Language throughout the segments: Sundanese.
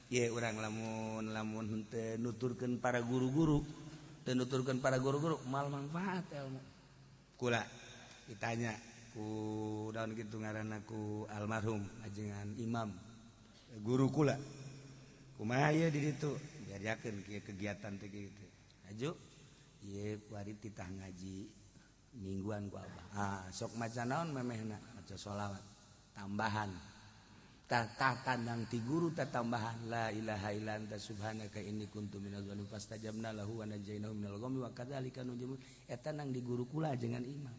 Ye urang lamun lamun henteu nuturkeun para guru-guru, teu nuturkeun para guru-guru mal manfaat ilmu. Kula ditanya ku daun kitu ngaranna ku almarhum ajengan imam guru kula. Kumaha ieu di ditu? Diajarkeun kieu kegiatan teh kitu. Aju ieu kuari titah ngaji mingguan ku abah. Ah, sok maca naon memehna? Maca sholawat tambahan. Tah tandang ti guru tah tambahan la ilaha illa anta subhanaka inni kuntu minaz zalimin fastajabna lahu wa najainahu minal ghammi wa kadzalika nunjil. Eta nang di guru kula dengan imam.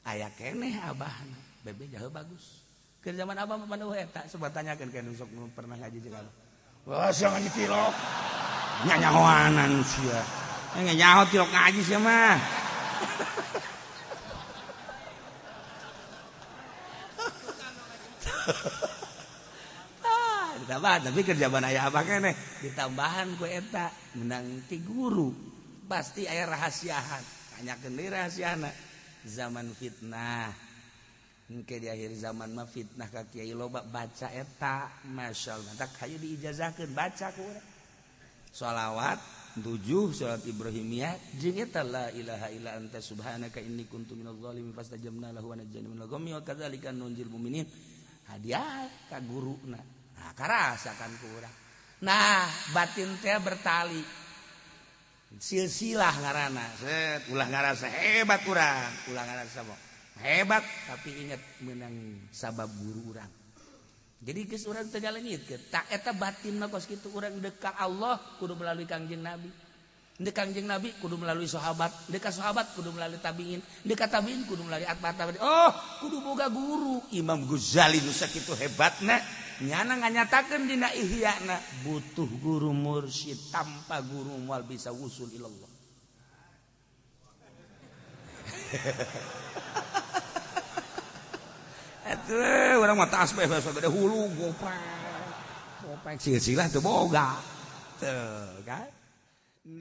Aya keneh abahna, bebe jauh bagus. Keur zaman abah mah paneuh eta coba tanyakeun ka nu sok pernah ngaji jeung abah. Wah, sia ngaji tilok. Nyanyahoanan sia. Nyaho tilok ngaji sia mah. Ditambah tapi kerjaan aya abah keneh ditambahan ku eta menang ti guru pasti aya rahasiahan tanyakeun deui rahasiana zaman fitnah engke di akhir zaman mah fitnah ka kiai loba baca eta masyaallah tak hayu diijazahkeun baca ku urang sholawat 7 sholawat ibrahimiyah jeung eta la ilaha illa anta subhanaka inni kuntu minaz zalimin fastajabna lahu wa najjaynahu minal ghammi wa kadzalika nunjil mu'minin hadiah ka guruna. Nah, karasakan ku urang. Nah, batin teh bertali. Silsilah ngaranna. Set, ulah ngarasa hebat urang, ulah ngarasa hebat, tapi ingat menang sabab guru urang. Jadi geus urang teu ngaleungitkeun. Tak eta batin mah kos kitu urang deuk ka Allah kudu melalui Kangjeng Nabi. Deuk Kangjeng Nabi kudu melalui sahabat, deuk ka sahabat kudu melalui tabiin, deuk ka tabiin kudu melalui atba tabiin. Oh, kudu boga guru. Imam Ghazali nu sakitu hebatna nyana nganyatakeun dina ihyana butuh guru mursyid, tanpa guru moal bisa wusul ilallah. Atuh urang mah tasbih beda hulu gopek. Gopek silsilah teu boga. Teu kan?